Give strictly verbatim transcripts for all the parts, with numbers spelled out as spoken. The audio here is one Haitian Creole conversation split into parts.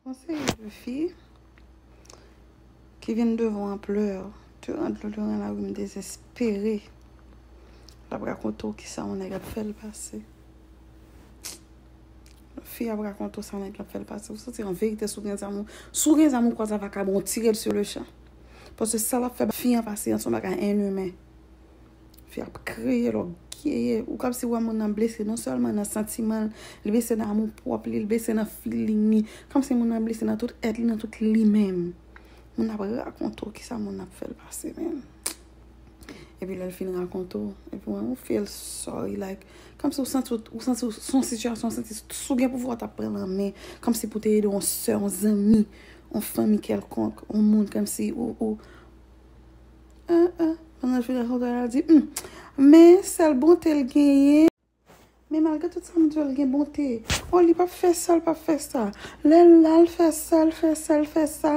Yon seri de fi ki vin devan w an plè, te rant lo te rant lari, m dezespere. L ap rakonte w kisa yon nèg ap fè l pase. Fi ap rakonte w sa nèg la ap fè l pase. Ou santi an verite, si w gen zam, si w gen zam ou kwaze avakabon, ou tire l sou le chan. Paske sa l ap fè fi an pase an se yon bagay ennimen. Fi ap kriye, l ap geye. Ou kòmsi w wè moun nan blese, non sèlman nan santiman l, li blese nan amoupwòp li, li blese nan feeling li. Kòmsi moun nan blese nan tout èt li, nan tout li menm. Moun ap rakonte w kisa moun nan ap fè l pase menm. Epi lè l fin rakonte w, epi w, ou feel sorry, like, kòmsi w santi, w santi w, se yon sitiyasyon, w santi si w gen pouvwa w t ap pran l an men, kòmsi pou te ede yon sè, yon zanmi, yon fanmi kèlkonk, yon moun, kòmsi ou, ou, ah, ah, pandan l fin rakonte w, l di, hmm, men sèl bonte l genyen. Men malgre tout sa, m di w l gen bonte. Oh, li p ap fè sa, l p ap fè sa. Lè l la, l fè sa, l fè sa, l fè sa.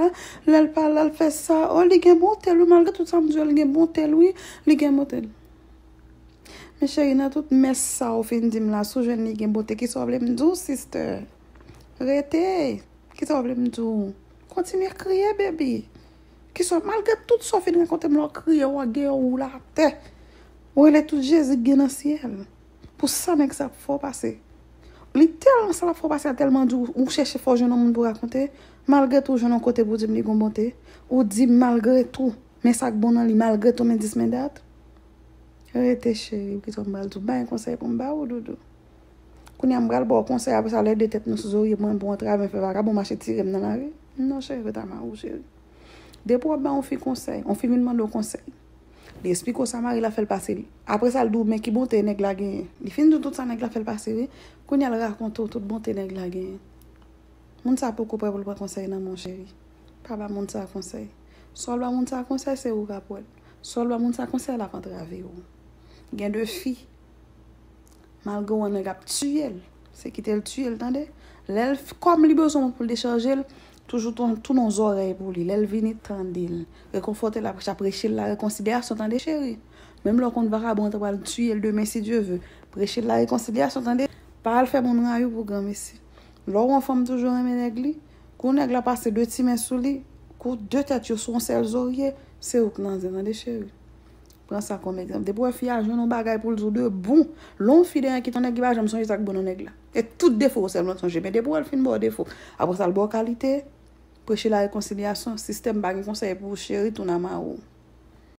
Lè l pa la, l fè sa. Oh, li gen bonte l, wi. Malgre tout sa, m di w l gen bonte l, wi. Li gen bonte l. Men cheri, nan tout mès sa ou fin di m la, si w jwenn li gen bonte, kisa w vle m di w, sister? Rete. Kisa w vle m di w? Kontinye kriye, baby. Kisa, malgre tout sa w fin rakonte m la, w kriye, w geye, w woule atè. Ou rele tout Jezi k gen nan syèl. Pou sa nèg sa ap fè w pase. Li tèlman sa l ap fè w pase a tèlman di w, ou chèche fè w jwenn yon moun pou rakonte. Malgre tou, w jwenn yon kote pou w di m li gon bonte. Ou di m malgre tou, men sa k bon nan li, malgre tou, men dis, men dat. Rete cheri, ou kite m pral di w, bay konsèy pou m ba ou, doudou. Kounye a m pral ba w konsèy, apre sa, lè de tèt nou sou zorye, mwen bon travay, fè vakabon mache tire m nan lari. Non, cheri, rete a mari w, cheri. Depi w ap ba yon fi konsèy, yon fi vin mande w konsèy. Li eksplike w sa mari l ap fè l pase. Apre sa, l di w, men ki bonte nèg la genyen. Li fin di w tout sa nèg la fè l pase, wi. Kounye a, l rakonte w tout bonte nèg la genyen. Moun sa poko prè pou l pran konsèy nan men w, cheri. Pa ba moun sa konsèy. Sa w ba moun sa konsèy, se ou k ap wè l. Sa w ba moun sa konsèy, l ap antrave w. Gen de fi, malgre w wè nèg ap tiye l, se kite l tiye l, tande. Lè l, kòm li bezwen moun pou l dechaje l, toujou tou-, tounen yon zòrèy pou li. Lè l vini, tande l. Rekonfòte l, apre sa preche l larekonsilyasyon, tande, cheri. Menm lè w konn vakabon an ta pral tiye l demen, si Dye ve. Preche l larekonsilyasyon, tande. Pa al fè moun rayi w pou granmesi. Lè w wè yon fanm toujou renmen nèg li, kou nèg la pase de ti men sou li, kou de tèt yo sou yon sèl zorye, se ou k nan zen, tande, cheri. Pran sa kòm egzanp. Depi w wè fi a jwenn yon bagay pou l di w de bon, lè yon fi dèyè ki t yon nèg ki pa janm sonje sa k bon nan nèg la. E tout defo w sèlman sonje. Men depi w wè l fin ba w defo, apre sa l ba w kalite, preche larekonsilyasyon, sistèm pa gen konsèy pou ou, cheri, tounen a mari w.